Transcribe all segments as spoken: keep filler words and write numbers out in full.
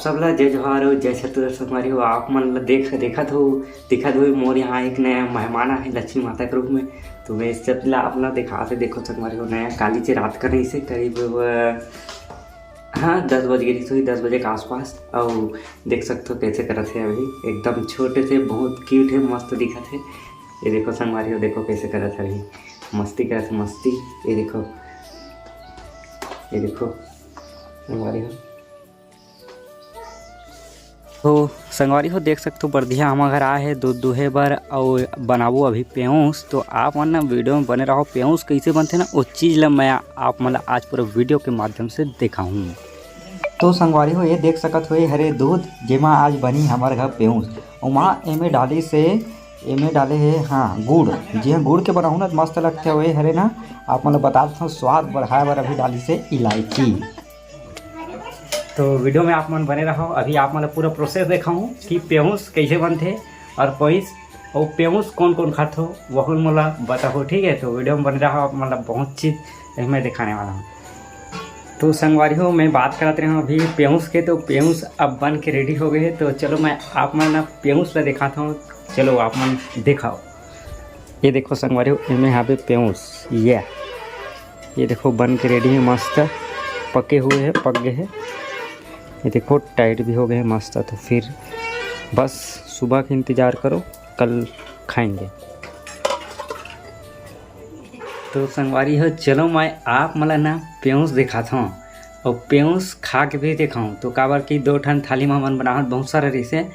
सबला जय जोहार अउ जय छत्तीसगढ़ संगवारी हो। आप मन ला देख, देखत हो, दिखत हो, मोर यहाँ एक नया मेहमान आहे लक्ष्मी माता के रूप में। तो मैं इस सब ला आप ला देखा से, देखो संगवारी हो, नया काली चे रात कर रही से करीब, अ, हाँ, दस बज गए रही, दस बजे के आसपास। अउ देख सकते हो कैसे करत है अभी, एकदम छोटे से, बहुत क्यूट है, मस्त दिखत है। ये देखो संगवारी हो, देखो कैसे करत है अभी, मस्ती करत है, मस्ती। ये देखो, ये देखो संगवारी हो। तो संगवारी हो, देख सकते हो, बरधिया हमर घर आए हे दूध दुहे बर, अउ बनाबो अभी पेउस। तो आप मन ना वीडियो में बने रहो, पेउस कैसे बनथे ना, वो चीज ला मैं आप मन ला आज पूरा वीडियो के माध्यम से दिखाऊं। तो संगवारी हो, ये देख सकत हो, ये हरे दूध, जेमा आज बनी हमर घर पेउस। ओमा एमे डाली से, एमे डाले हे, हाँ, गुड़। जी हाँ, गुड़ के बनाहूँ ना, मस्त लगथे। ये हरे ना, आप मन ला बता देथव, स्वाद बढ़ाए बर अभी डाली से इलायची। तो वीडियो में आप मन बने रहो, अभी आप मन ला पूरा प्रोसेस देखाऊँ कि पेउस कैसे बनथे और पेउस, और पेउस कौन कौन खाथो, वहू मोला बताओ, ठीक है। तो वीडियो में बने रहो, आप मन ला बहुत चीज मैं दिखाने वाला हूँ। तो संगवारी हो, मैं बात करत रहा हूँ अभी पेउस के, तो पेउस अब बन के रेडी हो गए हैं। तो चलो मैं आप मन ला पेउस ला दिखाता हूँ, चलो आप मन दिखाओ। ये देखो संगवारी हो, एमे हाबे पेउस, ये, ये देखो बन के रेडी है, मस्त पके हुए है, पक गए है। ये देखो टाइट भी हो गए है मस्त। तो फिर बस सुबह के इंतजार करो, कल खाएंगे। तो संगवारी हो, चलो मैं आप मन ला ना पेउस दिखात हूँ और पेउस खा के भी दिखाऊँ। तो काबर कि दो ठन थाली में हमन बनावत बहुत सारा रहिसे,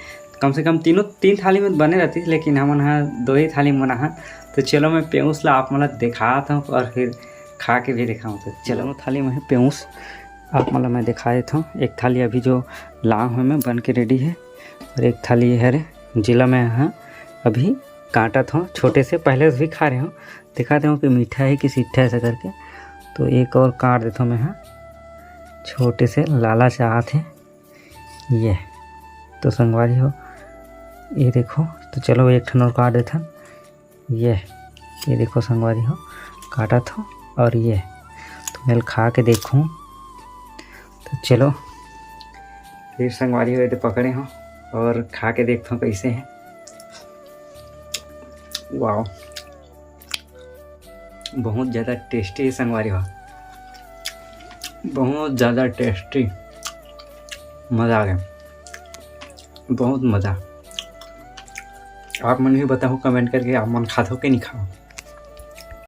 कम से कम तीनों, तीन थाली में बने रहती, लेकिन हमन हा दो ही थाली में बनाहन। तो चलो मैं पेउस ला आप मन ला दिखात हूँ और फिर खा के भी दिखाऊँ। तो चलो, दोनों थाली में है पेउस, आप मन ला मैं दिखा देत हूँ। एक थाली अभी जो लांग हुए में बन के रेडी है और एक थाली ये हरे, जिला मैं हा अभी काटत हूँ छोटे से, पहले से भी खा रहे हूँ, दिखाते हूँ कि मीठा है कि सीठा है ऐसा करके। तो एक और काट देता हूँ मैं, हाँ, छोटे से लाला चाहत है ये। तो संगवारी हो, ये देखो, तो चलो एक ठन और काट देथन। ये, ये देखो संगवारी हो, काटत हो और ये, तो मैं खा के देखूँ। तो चलो फिर संगवारी हो, ये तो पकड़े हो और खा के देखता हूँ कैसे है। वाओ, बहुत ज़्यादा टेस्टी है संगवारी हो, बहुत ज़्यादा टेस्टी, मज़ा आ गया, बहुत मज़ा। आप मन भी बताओ कमेंट करके, आप मन खाथो कि नहीं खाओ।